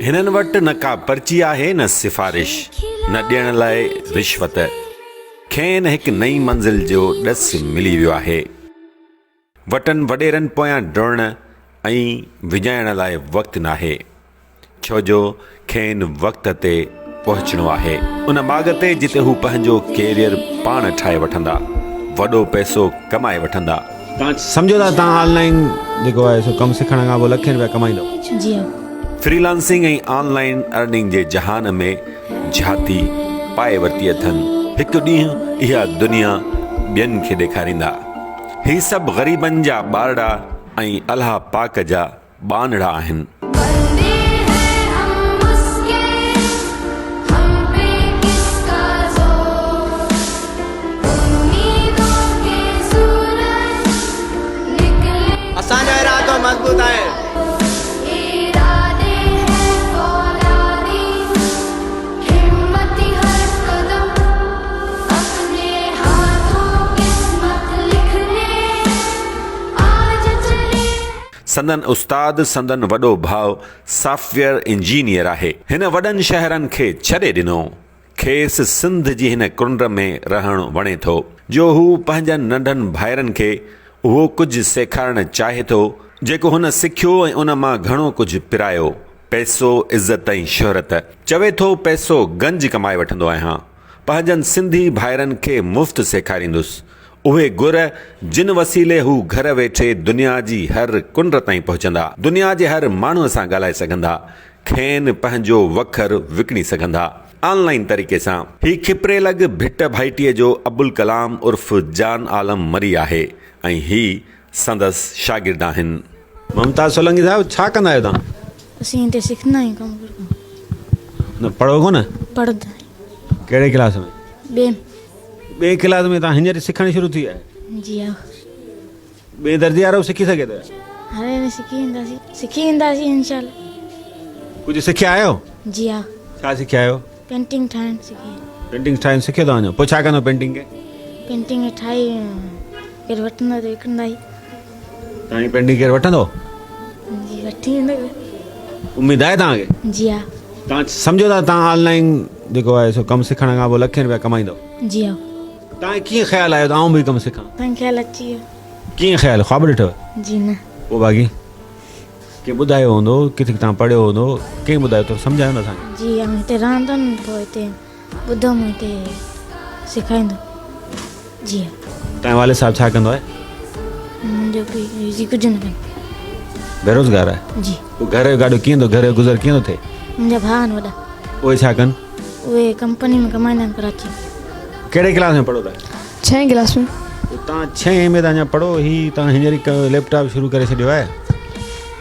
هنن وٽ نه ڪا پرچي آهي نه سفارش، نه ڏيڻ لاء رشوت. کين هڪ نئين منزل جو ڏس ملي ويو آهي. وٽن وڏيرن پويان ڊوڙڻ ۽ وڃائڻ لاء وقت ناهي. ڇو جو کين وقت تي پهچڻو آهي ان ماڳ تي جتي هو پنهنجو ڪيريئر پاڻ ٺاهي وٺندا، وڏو پئسو ڪمائي وٺندا. توهان سمجهو ٿا توهان آن لائين جيڪو آهي سو ڪم سکڻ کان پوء لکين رپيا ڪمائيندو؟ جي ها. فري لانسنگ ۽ آن لائين ارننگ جي جهان ۾ جهاتي پائي ورتي اٿن. هڪ ڏينهن اها دنيا ٻين کي ڏيکاريندا. هي سڀ غريبن جا ٻارڙا ۽ الله پاڪ جا ٻانهڙا آهن. اسان جو ارادو مضبوط آهي. سندن استاد سندن وڏو ڀاء سافٽ ويئر انجنيئر آهي. هن وڏن شهرن کي ڇڏي ڏنو. کيس سنڌ جي هن ڪنڊ ۾ رهڻ وڻي ٿو، جو هو پنهنجن ننڍن ڀائرن کي اهو ڪجهه سيکارڻ چاهي ٿو، جيڪو هن سکيو ۽ ان مان گهڻو ڪجهه پرايو، پئسو، عزت ۽ شهرت. چوي ٿو پئسو گنج ڪمائي وٺندو آهيان. پنهنجن سنڌي ڀائرن کي مفت سيکاريندس. اهي گر جن وسيلي هو گهر ويٺي دنيا جي هر ڪنڊ تائين پهچندا، دنيا جي هر ماڻهوء سان ڳالهائي سگهندا، کين پنهنجو وکر وڪڻي سگهندا. آن لائين طريقي سان. هي کپري لڳ ڀٽ ڀائٽيء جو ابوالڪلام عرف جان عالم مري آهي ۽ هي سندس شاگرد آهن. ممتاز سولنگي صاحب ڇا ڪندا آهيو توهان؟ اسين هتي سکندا آهيون ڪمپيوٽر ڪم. نه پڙهو ڪونه؟ پڙهندا آهيون. ڪهڙي ڪلاس ۾؟ ٻئين. ٻئين ڪلاس ۾ توهان هينئر سکڻ شروع ٿي ويا آهيو؟ جي ها. ٻئين درجي وارو به سکي سگهي ٿو يا؟ هاڻي نه سکي وينداسين سکي وينداسين انشاء الله. ڪجهه سکيا آهيو؟ جي ها. ڇا سکيا آهيو؟ پينٽنگ ٺاهڻ سکي. پينٽنگ ٺاهڻ سکيو ٿا وڃو پوء ڇا ڪندو پينٽنگ کي؟ پينٽنگ ٺاهي ڪير وٺندو ته وڪڻندا ئي. توهان جي پينٽنگ ڪير وٺندو؟ جي وٺي ويندو. اميد آهي توهان کي؟ جي ها. توهان سمجهو ٿا توهان آن لائين جيڪو آهي سو ڪم سکڻ کان پوء لکين رپيا ڪمائيندو؟ جي ها. توهان کي ڪيئن خيال آيو ته آئون به ڪم سکان؟ توهان کي خيال اچي ويو. ڪيئن خيال خواب ڏٺو؟ جي نه. پوء باقي ڪنهن ٻڌايو هوندو، ڪٿي توهان پڙهيو هوندو، ڪنهن ٻڌايو ٿورو سمجهايو نه اسان کي. جي آئون هتي رهندو هوم پوء هتي ٻڌم هتي سيکاريندو جي ها. تنهنجو والد صاحب ڇا ڪندو آهي؟ منهنجو پيء جي ڪجهه نه ڪندو. بيروزگار آهي؟ جي. پوء گهر جو گاڏو ڪيئن ٿو گهر جو گذر ڪيئن ٿو ٿئي؟ منهنجا ڀاء آهن وڏا. اهي ڇا ڪن؟ اهي ڪمپني ۾ ڪمائيندا آهن ڪراچي. ڪهڙي ڪلاس ۾ پڙهو ٿا؟ ڇهين ڪلاس ۾. پوء توهان ڇهين ۾ ته اڃا پڙهو هي توهان هينئر ئي ليپ ٽاپ شروع ڪري ڇڏيو آهي.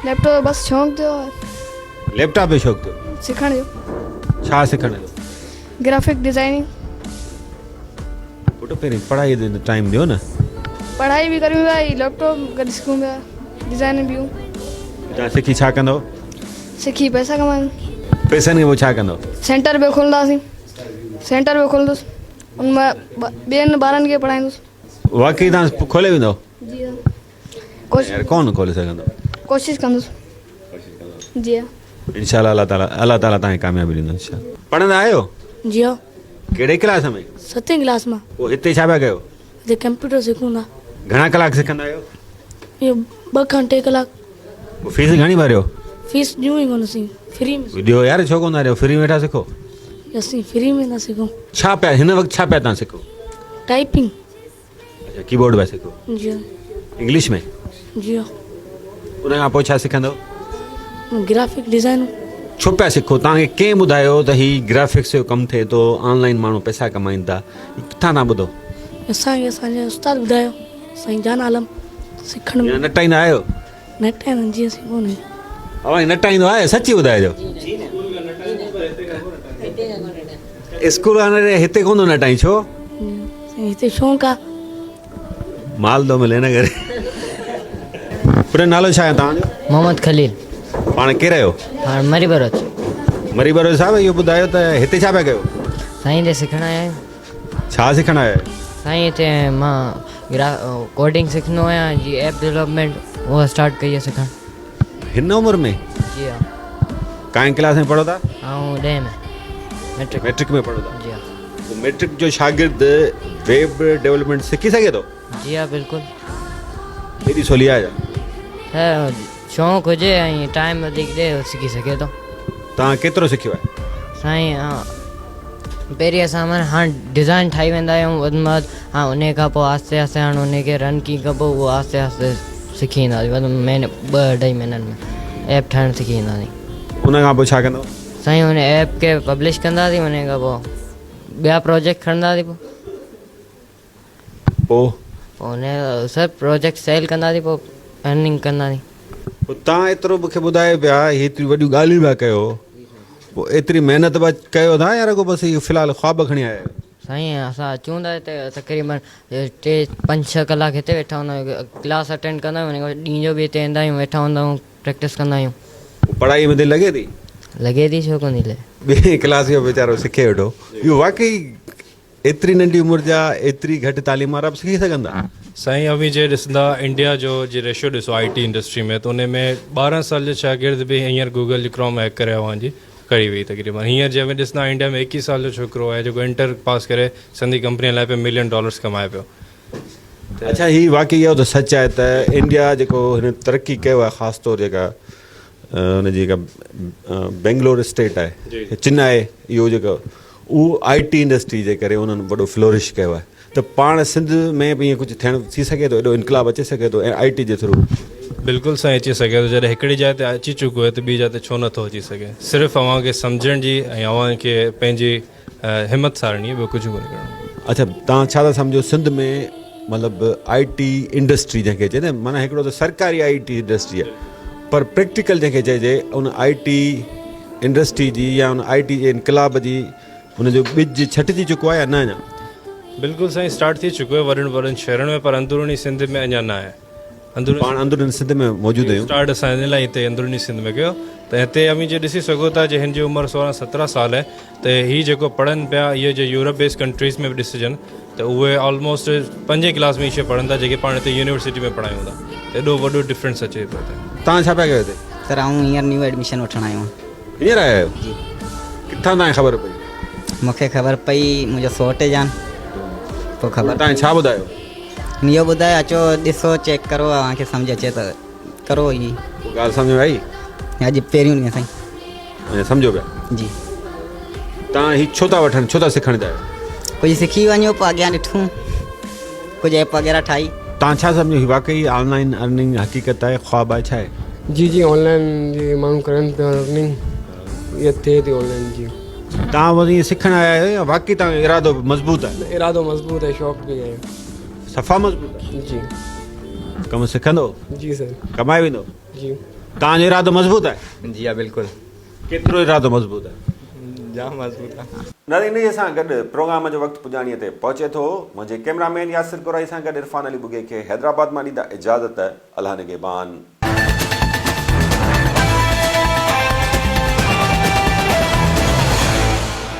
ليپ ٽاپ بس شوق ٿيو آهي. ليپ ٽاپ جو شوق ٿيو؟ سکڻ جو. ڇا سکڻ جو؟ Graphic designing. پٽ پهرين پڙهائي تي ٽائيم ڏيو نه. پڙهائي به ڪريون پيا هي ليپ ٽاپ گڏ سکون پيا ڊزائننگ ٻيون. توهان سکي ڇا ڪندو؟ سکي پئسا ڪمايون. پئسن کي پوء ڇا ڪندو؟ سينٽر به کولنداسين سينٽر به کولندس ان ۾ ٻين ٻارن کي پڙهائيندس. واقعي توهان کولي ويندو؟ جي ها. ڪوشش يار ڪون کولي سگهندو. ڪوشش ڪندس. ڪوشش ڪندو. جي ها. انشاء الله الله تعالي الله تعالي توهان کي ڪاميابي ڏيندو انشاء الله. پڙهندا آهيو؟ جي ها. ڪهڙي ڪلاس ۾؟ ستين ڪلاس مان. پوء هتي ڇا پيا ڪيو؟ هتي ڪمپيوٽر سکون ٿا. گهڻا ڪلاڪ سکندا آهيو؟ اهو 2 کان 3 ڪلاڪ. پوء فيس گهڻي ڀريو؟ فيس ڏيون ئي ڪونه اسين فري ۾. ڏيو يار ڇو ڪونه ٿا ڏيو فري ۾ ويٺا سکو. اسين فري ۾ ٿا سکون. ڇا پيا هن وقت ڇا پيا تان سکو؟ ٽائپنگ. اچا ڪي بورڊ پيا سکو؟ جي ها. انگلش ۾؟ جي ها. ان کان پوء ڇا سکندو؟ Graphic design. ڇو پيا سکو؟ توهان کي ڪنهن ٻڌايو ته هي گرافڪس جو ڪم ٿئي ٿو آن لائين ماڻهو پئسا ڪمائين ٿا ڪٿان تان ٻڌو؟ اسان کي اسان جي استاد ٻڌايو سائين جان عالم سکڻ ۾. يا نٽائيندا آهيو؟ نٽائيندا جي اسين ڪونه. اوهان کي نٽائيندو آهي سچي ٻڌائجو. اسڪول کان نٽائين هتي ڪونه ٿو نٽائين ڇو؟ سائين هتي شوق آ. مال ٿو ملي نه ڪري. پورو نالو ڇا آهي توهان جو؟ محمد خليل. پاڻ ڪير آهيو؟ پاڻ مري بروچ. مري بروچ صاحب اهو ٻڌايو ته هتي ڇا پيا ڪيو؟ سائين هتي سکڻ آيا آهيون. ڇا سکڻ آيا آهيو؟ سائين هتي مان گرا ڪوڊنگ سکندو آهيان جي ايپ ڊولپمينٽ اها اسٽارٽ ڪئي آهي سکڻ. هن عمر ۾؟ جي ها. ڪائين ڪلاس ۾ پڙهو ٿا؟ آئون ڏهين ۾، ميٽرڪ. ميٽرڪ ۾ پڙهو ٿا. جي ها. پوء ميٽرڪ جو شاگرد ويب ڊولپمينٽ سکي سگهي ٿو؟ جي ها بلڪل. ايڏي سولي آهي ڇا؟ سر شوق هجي ۽ ٽائيم وڌيڪ ڏي سکي سگهي ٿو. توهان ڪيترو سکيو آهي؟ سائين پهرين اسان معنيٰ هاڻ ڊزائن ٺاهي ويندا آهيون وڌ ۾ وڌ هاڻ انهي کان پوء آهستي آهستي هاڻ انهي کي رن ڪيئن ڪبو اهو آهستي آهستي سکي وينداسين وڌ ۾ مهيني ٻه اڍائي مهينن ۾ ايپ ٺاهڻ سکي وينداسين. ان کان پوء ڇا ڪندو؟ سائين ان ايپ کي پبلش ڪنداسين انهي کان پوء ٻيا پروجيڪٽ کڻنداسين پوء. پوء؟ پوء ان سر پروجيڪٽ سيل ڪنداسين پوء ارننگ ڪنداسين. پوء تان ايترو مون کي ٻڌايو پيا هيتريون وڏيون ڳالهيون پيا ڪيو پوء ايتري محنت به ڪيو ٿا يا رڳو بس اهو في الحال خواب کڻي آيا آهيو؟ سائين اسان اچون ٿا هتي تقريبن ٽي پنج ڇهه ڪلاڪ هتي ويٺا هوندا آهيون ڪلاس اٽينڊ ڪندا آهيون ان کان پوء ڏينهن جو به هتي ايندا آهيون ويٺا هوندا آهيون پريڪٽس ڪندا آهيون. پوء پڙهائي ۾ دل لڳي ٿي؟ لڳي ٿي ڇو ڪونه ٿي لڳي. ٻئين ڪلاس جو ويچارو سکي ويٺو اهو واقعي ايتري ننڍي عمر جا ايتري گهٽ تعليم وارا به سکي سگهن ٿا. سائين اوهين جي ڏسندا انڊيا جو جي ريشو ڏسو آئي ٽي انڊسٽري ۾ ته انهي ۾ 12 سال جا شاگرد به هينئر گوگل جي ڪروم هيڪ ڪري اوهان جي ڪئي وئي تقريبن هينئر جي اوهين ڏسندا انڊيا ۾ 21 سال جو ڇوڪرو آهي جيڪو انٽر پاس ڪري سندي ڪمپني هلائي پيو ملين ڊالرس ڪمائي پيو ته. اڇا هي واقعي اهو ته سچ آهي ته انڊيا جيڪو هن ترقي ڪيو آهي خاص طور جيڪا ان جي جيڪا بينگلور اسٽيٽ آهي چنائي اهو جيڪو اهو آء ٽي انڊسٽري جي ڪري انهن وڏو فلورش ڪيو آهي ته پاڻ سنڌ ۾ به ائين ڪجهه ٿيڻ ٿي سگهي ٿو ايڏو انقلاب اچي سگهي ٿو آء ٽي جي ٿرو. بلڪل سائين اچي سگهي ٿو جڏهن هڪڙي جاء تي اچي چڪو آهي ته ٻي جاء تي ڇو نٿو اچي سگهي صرف اوهان کي سمجهڻ جي ۽ اوهان کي پنهنجي همت سارڻي آهي ٻيو ڪجهه ڪونه ڪرڻو. اڇا توهان ڇا ٿا سمجهو سنڌ ۾ مطلب آء ٽي انڊسٽري جنهن کي چئجي نه معنيٰ هڪڙو ته سرڪاري آء ٽي انڊسٽري آهي پر پريڪٽيڪل جنهن کي چئجي ان آء ٽي انڊسٽري جي يا ان آء ٽي جي انقلاب جي ان جو ٻج ڇٽجي چڪو آهي يا نه اڃا؟ بلڪل سائين اسٽارٽ ٿي چڪو آهي وڏن وڏن شهرن ۾ پر اندروني سنڌ ۾ اڃا نه آهي. اندروني پاڻ اندروني سنڌ ۾ موجود آهيون. اسٽارٽ اسان ان لاء هتي اندروني سنڌ ۾ ڪيو ته هتي اوهين جي ڏسي سگهو ٿا جي هن جي عمر 16 17 سال آهي ته هي جيڪو پڙهن پيا اهي جي يورپ بيس ڪنٽريز ۾ به ڏسجن ته اهي آلموسٽ پنجين ڪلاس ۾ هي شي پڙهن ٿا جيڪي پاڻ هتي يونيورسٽي ۾ پڙهايون ٿا ته ايڏو وڏو ڊفرنس اچي پيو هتي. توهان ڇا پيا ڪيو هتي؟ سر آئون هينئر نيو ايڊميشن وٺڻ آيو آهيان. هينئر آيا آهيو؟ جي. ڪٿان توهان کي خبر پئي؟ مون کي خبر پئي منهنجو سوٽ جان پوء خبر. توهان کي ڇا ٻڌايو؟ هن اهو ٻڌايو اچو ڏسو چيڪ ڪرو اوهان کي سمجهه اچي ته ڪرو هي. پوء ڳالهه سمجهه ۾ آئي؟ اڄ پهريون ڏينهن سائين. اڃا سمجهو پيا؟ جي. توهان هي ڇو ٿا وٺڻ ڇو ٿا سکڻ چاهيو؟ ڪجهه سکي وڃو پوء اڳيان ڏٺون ڪجهه ايپ وغيره ٺاهي. توهان ڇا سمجهو هي واقعي آن لائين ارننگ حقيقت آهي خواب آهي ڇا آهي؟ جي جي آن لائين جي ماڻهو ڪرن پيا ارننگ اها ٿئي ٿي آن لائين جي. توهان بس ائين سکڻ آيا آهيو يا واقعي توهان جو ارادو مضبوط آهي؟ نه ارادو مضبوط آهي شوق به آهي. صفا مضبوط آهي؟ جي. ڪم سکندو؟ جي سر. ڪمائي ويندو؟ جي. توهان جو ارادو مضبوط آهي؟ جي ها بلڪل. ڪيترو ارادو مضبوط آهي؟ جام مضبوط آهي. ناظرين انهيء سان گڏ پروگرام جو وقت پڄاڻيء تي پهچي ٿو. منهنجي ڪئميرا مين ياسر ڪورائي سان گڏ عرفان علي ٻگهي کي حيدرآباد مان ڏيندا اجازت. الله نگهبان.